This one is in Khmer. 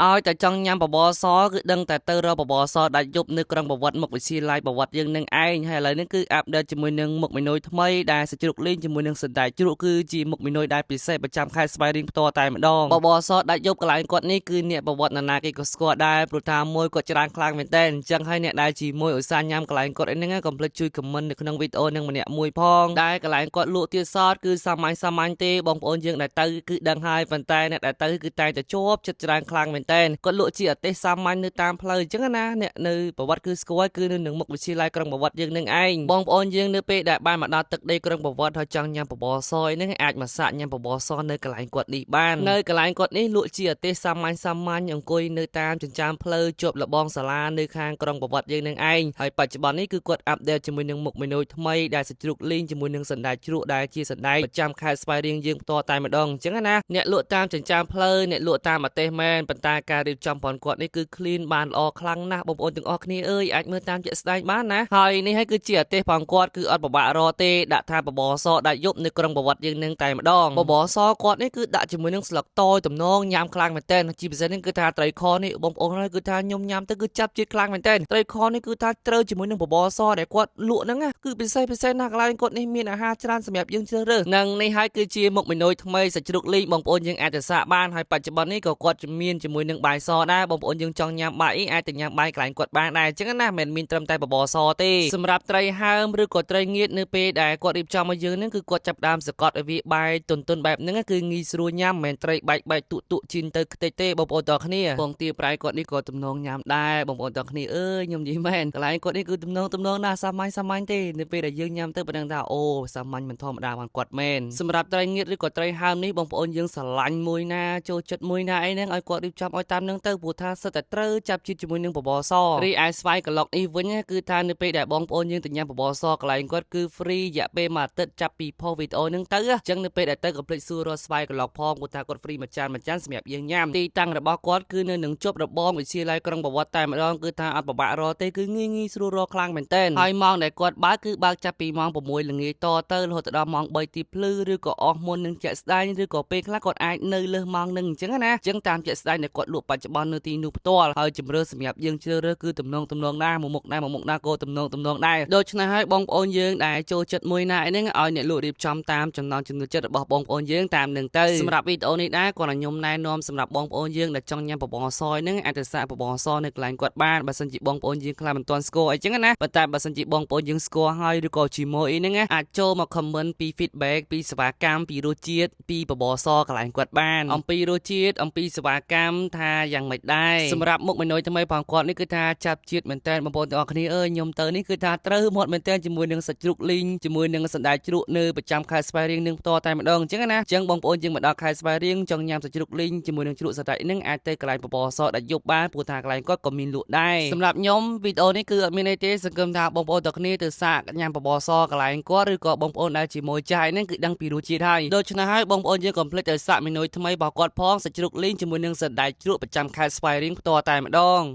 ឲ្យតែចង់ញ៉ាំបបរសគឺដឹងតែទៅរកបបរសដាច់យប់នៅក្រុងប្រវត្តិមុខវិទ្យាល័យប្រវត្តិយើងនឹងឯងហើយឥឡូវនេះគឺupdate ជាមួយនឹងមុខមេនុយថ្មីដែលសាច់ជ្រូកលីងជាមួយនឹងសណ្តែកជ្រក់គឺជាមុខមេនុយដែលពិសេសប្រចាំខេត្តស្វាយរៀងផ្ទាល់តែម្ដងបបរសដាច់យប់កន្លែងគាត់នេះគឺអ្នកប្រវត្តិនរណាគេក៏ស្គាល់ដែរព្រោះថាមួយគាត់ច្រើនខ្លាំងមែនតើអញ្ចឹងហើយអ្នកដែលជាមួយឧស្សាហ៍ញ៉ាំកន្លែងគាត់អីហ្នឹងកុំភ្លេចជួយ comment នៅក្នុងវីដេអូនឹងម្នាក់មួយផងដែលកន្លែងគាត់លក់ទៀតសតគឺសាមញ្ញសាមញ្ញទេបងប្អូនយើងដែលទៅគឺដឹងហើយប៉ុន្តែអ្នកដែលទៅគឺតែងតែជាប់ចិត្តច្រើនខ្លាំងមែនតើគាត់លក់ជាអទេសសាមញ្ញនៅតាមផ្លូវអញ្ចឹងណាអ្នកនៅប្រវត្តិគឺស្គាល់គឺនៅនឹងមុខវិទ្យាល័យក្រុងប្រវត្តិយើងនឹងឯងបងប្អូនយើងនៅពេលដែលបានមកដល់ទឹកដីក្រុងប្រវត្តិហើយចង់ញ៉ាំបបរសអីហ្នឹងអាចមកសាកញ៉ាំបបរសនៅកន្លែងគាត់នេះបាននៅកន្លែងគាត់នេះលក់ជាអទេសសាមញ្ញសាមញ្ញអង្គុយនៅតាមចិញ្ចើមផ្លូវជាប់លបងសាលានៅខាងក្រុងប្រវត្តិយើងនឹងឯងហើយបច្ចុប្បន្ននេះគឺគាត់update ជាមួយនឹងមុខមេនុយថ្មីដែលសាច់ជ្រូកលីងជាមួយនឹងសណ្តែកជ្រក់ដែលជាសណ្តែកប្រចាំខេត្តស្វាយរៀងយើងផ្ទាល់តែម្ដងអញ្ចឹងណាអ្នកលក់តាមចិញ្ចើមផ្លូវអ្នកលក់តាមប្រទេសមែនប៉ុន្តែការរៀបចំផងគាត់នេះគឺ clean បានល្អខ្លាំងណាស់បងប្អូនទាំងអស់គ្នាអើយអាចមើលតាមជាក់ស្ដែងបានណាហើយនេះហើយគឺជាអទេសផងគាត់គឺអត់ពិបាករកទេដាក់ថាបបរសដាច់យប់នៅក្រុងប្រវត្តិយើងនឹងតែម្ដងបបរសគាត់នេះគឺដាក់ជាមួយនឹងស្លឹកតយទំនងញ៉ាំខ្លាំងមែនទែនជាពិសេសនេះគឺថាត្រីខនេះបងប្អូនហើយគឺថាខ្ញុំញ៉ាំទៅគឺចាប់ជាតិខ្លាំងមែនទែនត្រីខនេះគឺថាត្រូវជាមួយនឹងបបរសដែលគាត់លក់ហ្នឹងណាគឺពិសេសពិសេសណាស់កន្លែងគាត់នេះមានអាហារច្រើនសម្រាប់យើងជ្រើសរើសនិងនេះហើយគឺជាមុខមេនុយថ្មីសាច់ជ្រូកលីងបងប្អូនយើងអាចទៅសាកបានហើយបច្ចុប្បន្ននេះក៏គាត់មានជាមួយនឹងបាយសដែរបងប្អូនយើងចង់ញ៉ាំបាយអីអាចទៅញ៉ាំបាយកន្លែងគាត់បានដែរអញ្ចឹងណាមិនមានត្រឹមតែបបរសទេសម្រាប់ត្រីហើមឬក៏ត្រីងៀតនៅពេលដែលគាត់រៀបចំមកយើងហ្នឹងគឺគាត់ចាប់ផ្ដើមសកត់ឲ្យវាបាយទុនទុនបែបហ្នឹងគឺងាយស្រួលញ៉ាំមិនមែនត្រីបែកបែកទុកទុកជីនទៅខ្ទេចទេបងប្អូនតគ្នាបងទាប្រៃគាត់នេះក៏ទំនងញ៉ាំដែរបងប្អូនតគ្នាអើយខ្ញុំនិយាយមែនកន្លែងគាត់នេះគឺទំនងទំនងណាស់សាមញ្ញសាមញ្ញទេនៅពេលដែលយើងញ៉ាំទៅប៉ុណ្ណឹងថាអូសាមញ្ញមិនធម្មតាបានគាត់មែនសម្រាប់ត្រីងៀតឬក៏ត្រីហើមនេះបងប្អូនយើងស្រឡាញ់មួយណាចូលចិត្តមួយណាអីហ្នឹងឲ្យគាត់រៀបចំឲ្យតាមហ្នឹងទៅព្រោះថាសិតតែត្រូវចាប់ជាតិជាមួយនឹងបបរសរីឯស្វាយកន្លុកនេះវិញគឺថានៅពេលដែលបងប្អូនយើងទៅញ៉ាំបបរសកន្លែងគាត់គឺ free រយៈពេលមួយអាទិត្យចាប់ពីផុសវីដេអូហ្នឹងទៅអញ្ចឹងនៅពេលដែលទៅកុំភ្លេចសួររកស្វាយកន្លុកផងព្រោះថាគាត់ free មួយចានមួយចានសម្រាប់យើងញ៉ាំទីតាំងរបស់គាត់គឺនៅនឹងជាប់របងវិទ្យាល័យក្រុងប្រវត្តិតែម្ដងគឺថាអត់ពិបាករកទេគឺងាយងាយស្រួលរកខ្លាំងមែនទែនហើយម៉ោងដែលគាត់បើកគឺបើកចាប់ពីម៉ោង6ល្ងាចតទៅរហូតដល់ម៉ោង3ទីភ្លឺឬក៏អស់មុននឹងជាក់ស្ដែងឬក៏ពេលខ្លះគាត់អាចនៅលើសម៉ោងនឹងអញ្ចឹងណាអញ្ចឹងតាមជាក់ស្ដែងដែលគាត់លក់បច្ចុប្បន្ននៅទីនោះផ្ទាល់ហើយជំរឿសម្រាប់យើងជ្រើសរើសគឺទំនងទំនងណាមួយមុខដែរមួយមុខណាក៏ទំនងទំនងដែរដូច្នេះហើយបងប្អូនយើងដែលចូលចិត្តមួយណាអីហ្នឹងឲ្យអ្នកលក់រៀបចំតាមចំណង់ចំណូលចិត្តរបស់បងប្អូនយើងតាមនឹងទៅសម្រាប់វីដេអូនេះដែរគាត់ឲ្យខ្ញុំណែនាំសម្រាប់បងប្អូនយើងដែលចង់ញ៉ាំបបរសហ្នឹងអាចទៅសាកបបរសនៅកន្លែងគាត់បានបើសិនជាបងប្អូនយើងខ្លះមិនទាន់ស្គាល់អីចឹងណាប៉ុន្តែបើសិនជាបងប្អូនយើងស្គាល់ហើយឬក៏ជាមួយអីហ្នឹងអាចចូលមក comment ពី feedback ពីសេវាកម្មពីរសជាតិពីបបរសកន្លែងគាត់បានអំពីរសជាតិអំពីសេវាកម្មថាយ៉ាងម៉េចដែរសម្រាប់មុខមេនុយថ្មីផងគាត់នេះគឺថាចាប់ជាតិមែនតើបងប្អូនទាំងអស់គ្នាអើយខ្ញុំទៅនេះគឺថាត្រូវមាត់មែនតើជាមួយនឹងសាច់ជ្រូកលីងជាមួយនឹងសណ្តែកជ្រក់នៅប្រចាំខេត្តស្វាយរៀងនឹងផ្ទាល់តែម្ដងអញ្ចឹងណាអញ្ចឹងបងប្អូនយើងមកដល់ខេត្តស្វាយរៀងចង់ញ៉ាំសាច់ជ្រូកលីងជាមួយនឹងជ្រក់សណ្តែកនឹងអាចទៅកន្លែងបបរសដាច់យប់បានព្រោះថាកន្លែងគាត់ក៏មានលក់ដែរសម្រាប់ខ្ញុំវីដេអូនេះគឺអត់មានអីទេសង្ឃឹមថាបងប្អូនទាំងគ្នាទៅសាកញ៉ាំបបរសកន្លែងគាត់ឬក៏បងប្អូនដែលជាមួយចាយហ្នឹងគឺដឹងពីរសជាតិហើយដូច្នេះហើយបងប្អូនយើងកុំភ្លេចទៅសាកមេនុយថ្មីរបស់គាត់ផងសាច់ជ្រូកលីងជាមួយនឹងសណ្តែកជ្រក់ប្រចាំខេត្តស្វាយរៀងផ្ទាល់តែម្ដង។